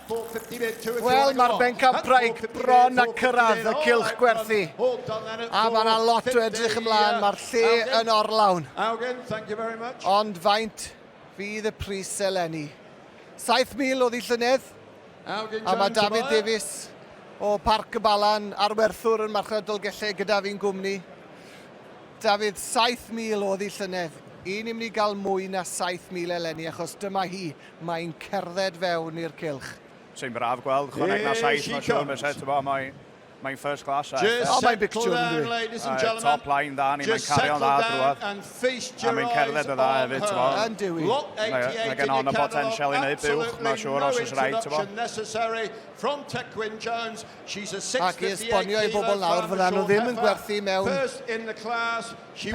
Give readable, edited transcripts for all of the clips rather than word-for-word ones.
Wel, mae'r bencampwraig bron a cyrraedd y cylch gwerthu. A mae yna lot o edrych ymlaen, mae'r lle yn orlawn. Ond faint fydd y pris eleni? 7,000 oedd hi llynedd, a mae David Davies o Parc y Balan arwerthwr yn Marchnad Dolgellau gyda fi'n gwmni. Dafydd, 7,000 oedd hi llynedd. I ni'n mynd i gael mwy na 7,000 eleni achos dyma hi, mae'n cerdded fewn i'r cylch. Sy'n braf gweld chwaneg na saith, mae'n siŵr, mae'n ti'n bo, mae'n mae'n first class. O, mae'n bictiwr yn dwi. Top line dda ni, mae'n cario'n dda drwodd. A mae'n cerdded y dda hefyd, ti'n bo. Yn diwi. Mae gen on y potensial i wneud buwch, mae'n siŵr os oes rhaid, ti'n bo. Ac i esbonio i bobl nawr, fyddan nhw ddim yn gwerthu mewn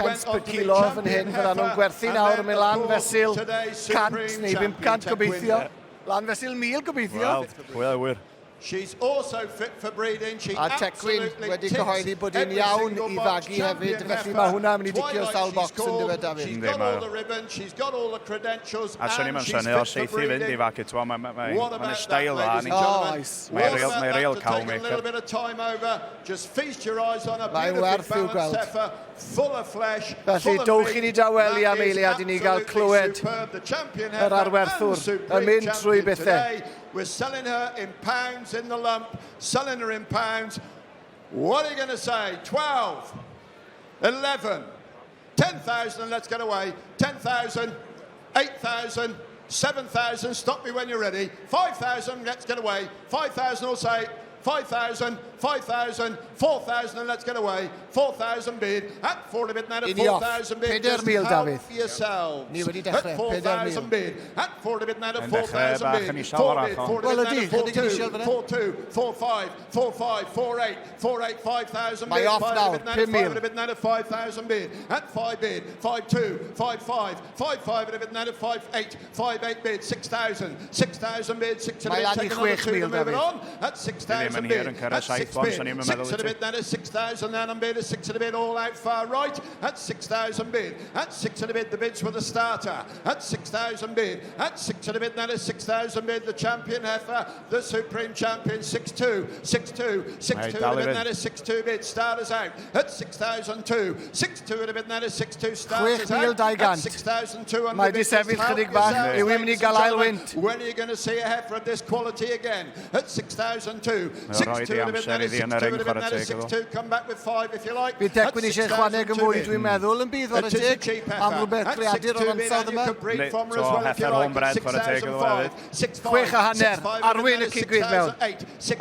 pence per kilo fan hyn, fyddan nhw'n gwerthu nawr yn mynd lan fesul 100 neu 500 gobeithio. Lan fesul 1,000 gobeithio. Wel, pwy a ŵyr. A Tecwyn wedi cyhoeddi bod hi'n iawn i fagu hefyd, felly mae hwnna'n mynd i dicio sawl bocs yn diwedd, Dafydd. Yndi, mae o. A swn i'm yn synnu os eith hi fynd i fagu, ti'n mae'n ma, ma, ma steil dda. O, oes. Mae'n real, mae real cow maker. Mae'n werth i'w gweld. Felly, dowch i ni dawelu am eiliad i ni gael clywed yr arwerthwr yn mynd trwy bethau. We're selling her in pounds in the lump, selling her in pounds. What are you going to say? 12, 11, 10,000, and let's get away. 10,000, 8,000, 7,000, stop me when you're ready. 5,000, let's get away. 5,000, all say. 5,000, 5,000, 4,000, and let's get away. 4,000 bid, at 4 a bid, now at 4,000 bid. 4,000, Dafydd. Yourselves. Ni wedi dechrau, 4,000 bid, at 4 a bid, now at 4,000 bid. 4 bid, 4 Wel ydy, chydig yn isel fyna. 4, 2, 4, 5, 4, 5, 4, 8, 4, 8, 5,000 Mae off nawr, 5,000. 5 bid, now at 5,000 bid, at 5 bid, 5, 2, 5, 5, 5, 5 and a bid, now at 5, 8, 5, 8 bid, 6,000, 6,000 bid, 6 and a Mae bid, lan i take another 2 to 6,000, move it Dafydd. on, at 6,000 Ddim yn bid, hir yn cyrraedd at 6 saith wan, bid, swn i'm yn 6 meddwl and a wyt ti. bid, that is 6,000 then and bid, is 6 and a bid, all out far right, at 6,000 bid, at 6 and a bid, the bids were the starter, at 6,000 bid, at 6 and a bid, that is 6,000 bid, the champion heifer, the supreme champion, 6-2, 6-2, 6-2 and a bid, that is 6-2 bid, starters out, at 6,002, 6-2 and a bid, that is 6-2, starters out, at 6,200 Mae di sefyll chydig bach, yw i'n mynd i gael ail wynt. When are you going to see a heifer of this quality again? At 6,002, Mae o'n rhoi 6-2 i and a bid, amser that is iddi yn y 6-2 ring and a bid, chwarae that is teg iddo. 6-2, come back with 5 if you like. Bydd Tecwyn eisiau ychwaneg yn fwy, dwi'n meddwl, yn bydd, chwarae teg, am rhywbeth creadur o'r ansawdd yma. So, heffer homebred, chwarae teg iddo fo hefyd. 6.5, Arwyn y cigwydd mewn.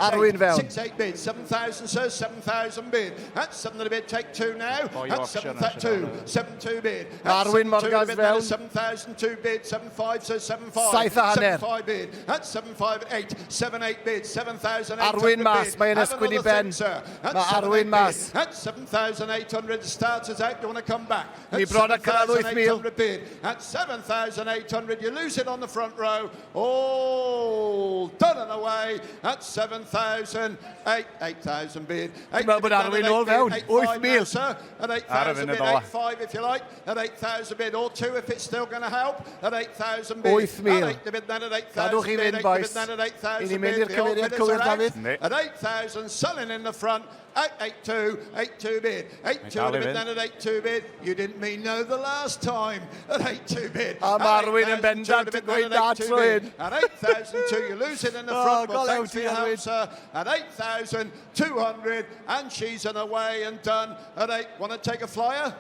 Arwyn fewn. 6-8 bid, 7,000 sir, 7,000 bid. That's 7 and a bid, take 2 now. Boi That's auction, 7, 2, 7, 2 bid. Mae Arwyn Morgans fewn. 7,002 bid, 7-5, so 7-5. 7.5. 7-5 bid, that's 7-5, 8, 7-8 bid, 7,800 Arwyn mas, bid. mae e'n Have ysgwyd i another ben. think, sir. That's Mae 7-8 Arwyn bid. mas. That's 7,800, starters out, do you want to come back? Ni At bron â cyrraedd 8,000. 7,800 bid. At 7,800, you lose it on the front row. All done and away at 7,000, 8,000 bid. Dwi'n meddwl bod Arwyn nôl fewn, 8,000. At Ar y 8,000 funud bid, ola. 8,5 if you like. At 8,000 bid, or 2 if it's still going to help. At 8,000 bid. 8,000. At 8 bid, then at 8,000 Gadwch chi bid, fynd, 8 boys. bid, then at 8,000 I ni'n mynd bid. i'r The old cyfeiriad bidders cywir, are out. Dafydd. Yndi. At 8,000, selling in the front. At 8-2, 8-2 bid. 8-2 dal and i a bid, fynd. then at 8-2 bid. You didn't mean no the last time. At 8-2 bid. A At mae Arwyn yn 8,002 bendant and a yn bid, gweud then at na 8-2 tro bid. hyn. At 8,002, you lose it in the Oh, front. Well, go thanks out for your here, help, Arwyn. sir. At 8,200, and she's in away and done. At 8, want to take a flyer?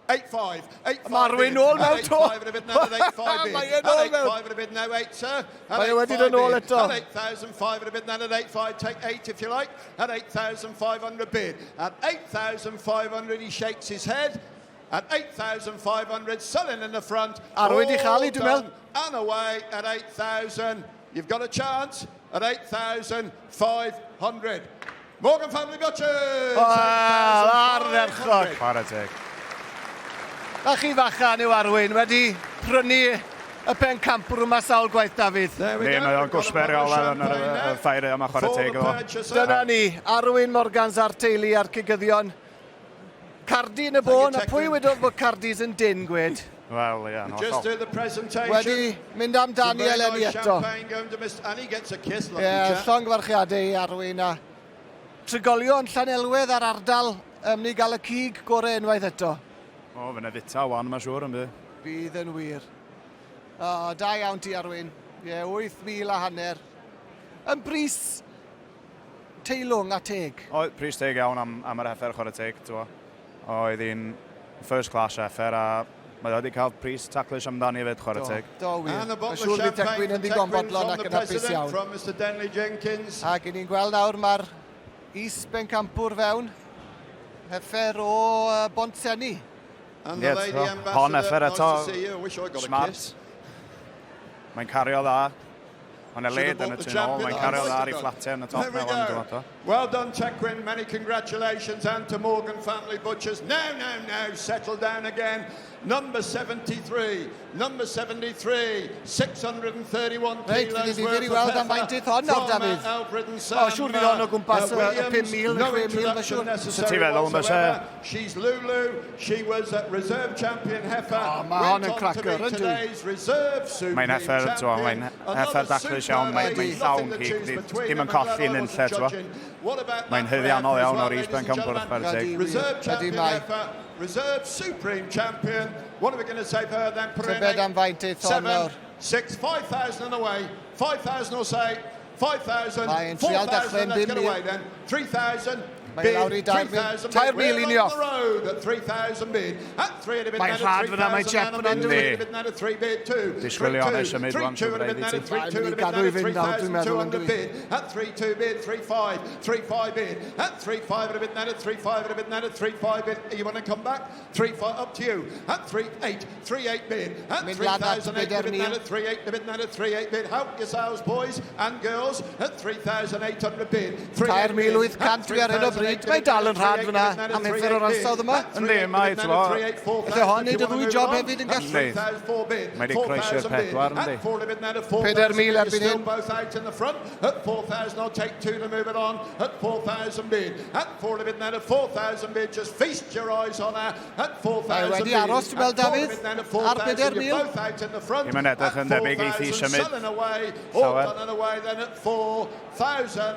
8-5, 8-5 Mae Arwyn bid. nôl At mewn to. 8-5 and a bid now at 8-5 bid. Mae e At nôl mewn. 8-5 and a bid now 8, sir. At Mae e wedi 8-5 dod nôl bid. eto. At 8,500 and a bid now at 8-5. Take 8 if you like. At 8,500 bid. At 8,500 he shakes his head. At 8,500 selling in the front. Arwyn 'di chael hi, All dwi'n meddwl. done And away at 8,000. You've got a chance at 8,500. Morgan Family Butchers! Wel, ardderchog. Chwarae teg. A chi fachan yw Arwyn wedi prynu y pencampwr yma sawl gwaith, Dafydd. Ni, mae o'n gwsmer olaf yn yr y ffair yma chwarae teg iddo. Dyna ni, Arwyn Morgans a'r teulu a'r cigyddion. Cardi yn y bôn, a pwy wedodd bod Cardis yn dyn, gwed? Wel, ie, yn Just hollol. do the presentation. Wedi mynd amdani Some very eleni nice eto. champagne going to Mr. And he gets a kiss, lucky Ie, chap. llongyfarchiadau i Arwyn a trigolion Llanelwedd a'r ardal ym ni gael y cig gorau unwaith eto. O, fyna fita wan, mae'n siŵr yn bydd. Bydd yn wir. O, da iawn ti Arwyn. Ie, 8,000 a hanner. Yn bris teilwng a teg. O, pris teg iawn am, am yr heffer chwarae teg, ti'n Oedd hi'n first class heffer a mae wedi cael pris taclus amdani hefyd chwarae teg. Do, wir. And a Mae'n bottle of siŵr fydd champagne Tecwyn for yn ddigon Tecwyn bodlon from ac the yn hapus president, iawn. from Mr Denley Jenkins. Ac i ni'n gweld nawr mae'r is bencampwr fewn. Heffer o uh, Bontsenni. And the Ie, lady t'mo, ambassador, hon heffer nice eto, to see you. I wish I got a Smart. kiss. Mae'n cario dda. Mae'n y Should have led yn bought y the tu nôl, champion. mae'n cario dda ar ei There fflatiau yn y top we na wan, go. dwi'n Well done, Tecwyn. Many congratulations, and to Morgan Family Butchers. Now, now, now, settle down again. Number 73, number 73, 631 Reit, kilos fydd hi'n worth ddifyr i of weld am heifer faint eith hon nawr, from, Dafydd. Alfred and O, Sam, siŵr fydd hon o gwmpas y- y Williams. 5,000, No 6,000, ma' introduction siŵr. necessary Sut ti'n feddwl, byse? whatsoever. She's Lulu. She was a reserve champion heifer. O, ma' hon Went yn on to cracker, be yn dyw? today's reserve supreme Mae'n heffer, t'mo, champion. mae'n heffer Another daclus iawn, superb mae'n lady, llawn nothing to cig, choose di- between dim them. yn I'm glad colli I yn wasn't unlle, t'mo. judging. What about Mae'n that for haeddiannol heifer as iawn well, o'r ladies East and Bencampwr, gentlemen? chwarae teg. Ydi, wir. Reserve Ydi champion mae. heifer, reserve supreme champion. What are we going to say for her then? Put her in Tybed eight, am faint eith hon seven, nawr. six, 5,000 and away. 5,000 or say, 5,000, Mae'n trial 4,000, dechrau'n let's get 5,000. away then. 3,000. Mae bid, lawr i 3,000. 3,000 bid. 3,000 i ni We're off. on the road at 3,000 bid. At 3 and a bit, Mae'n now at rhad fyna, mae 3,000 Jep and a yna'n bid, dwi. three and a bit, now at 3 bid, 2. Disgwylio 3, hwnna symud 3, wan, 2 and a bit, siŵr now at rhaid i ti. 3, 2 and a bit, Mae'n now mynd i at gadw i fynd nawr, dwi'n meddwl, 3,200 yndw i. bid. At 3, 2 bid, 3, 5, 3, 5 bid. At 3, 5 and a bit, now at 3, 5 and a bit, now at 3, 5 bid. You want to come back? 3, 5, up to you. At 3, 8, 3, 8 bid. At Mynd lan at 3,008 bid, now 4,000. at 3, 8 bid, now at 3, 8 bid. Help yourselves, boys and girls. At 3,800 bid. 3, 8 bid. 3,800 dwi ar hyn o bryd. Mae dal yn rhad fyna am heffer o'r ansawdd yma. Yndi, mae, t'mo. Alle hon neud y ddwy job hefyd yn gallu. Yndi. Mae 'di croesi'r pedwar, yndi? 4,000 erbyn hyn. Both out in the front at 4,000. I'll take two to move it on at 4,000 bid. At 4 bid now at 4,000 bid. Just feast your eyes on her at 4,000 Mae wedi bid. aros, dwi'n meddwl, At 4 Dafydd, bid now at ar 4,000. 4,000. You're both out in the front. Ddim yn edrych At yn debyg eith hi 4,000, symud Selling away. All llawer. done and away then at 4,000.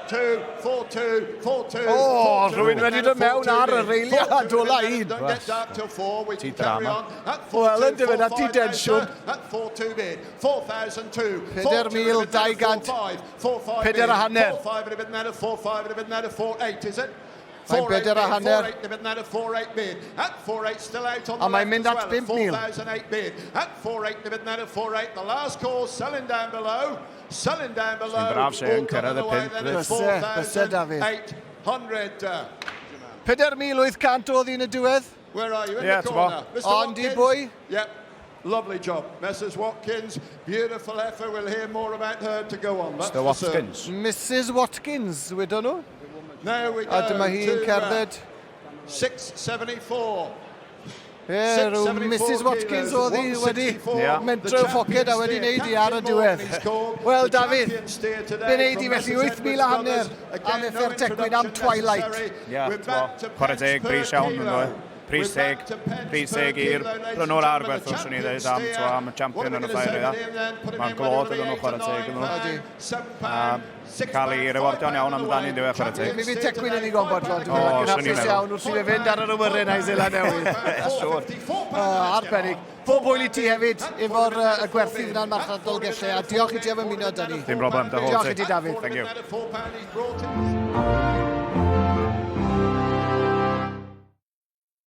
2, 4, 2, 4, 2. O, 4, 2, rhywun wedi dod mewn ar y reiliad ola un. Don't get dark till 4. We Ti can carry drama. on. At 4, Wel, 2, yndyfe, 4, na ti 5, densiwn. At 4, 2 bid. 4,002. 4,200. 4, 5 Pedair a hanner. 4, 5 and a bit now to 4, 5 and a bit now to 4, 8, is it? Mae'n bedair a hanner. 4, 8 and a bit now to 4, 8 bid. At 4, 8 still out on A the mae'n left mynd as at well. At 5,000. 4,008 bid. At 4, 8 and a bit now to 4, 8. The last call selling down below. Selling down below. braf se yn All done cyrraedd and y away pump, then at fydd. Byse, byse, Dafydd. 4,800. 4,800 oedd un y diwedd. Where are you? In Yeah, the corner. t'mo. Mr. Ond i Watkins? bwy? Yep. Lovely job. Mrs. Watkins, beautiful heifer. We'll hear more about her to go on. That's Mr for certain. Watkins. Mrs Watkins, wedon nhw. Now we go A dyma hi'n to, cerdded. 674. Ie, rhyw Mrs Watkins oedd hi wedi Ie. mentro ffoced a wedi wneud hi ar y diwedd. Wel, Dafydd, be wneud i felly 8,000 a hanner am effer Tecwyn am Twilight. Ie, t'mo, chwarae teg, bris iawn yn dod. Pris teg, pris teg i'r prynwr a'r gwerthwr, swn i ddeud, am, t'mo, am y champion yn y ffair idda. Mae'n glod iddyn nhw chwarae teg iddyn nhw. A cael ei rewardio'n iawn amdani yn diwedd chwarae teg. Mi fydd Tecwyn yn ddigon bodlon, dwi'n O, meddwl, ac yn swn i'n hapus meddwl. iawn wrth i fe fynd ar yr awyren a'i Seland Newydd. Siŵr. O, arbennig. Pob hwyl i ti hefyd efo'r uh, y gwerthu fyna'n marchnad Dolgellau, a diolch i ti am ymuno 'da ni. Dim broblem, diolch Diolch i ti, Dafydd. Thank you. you.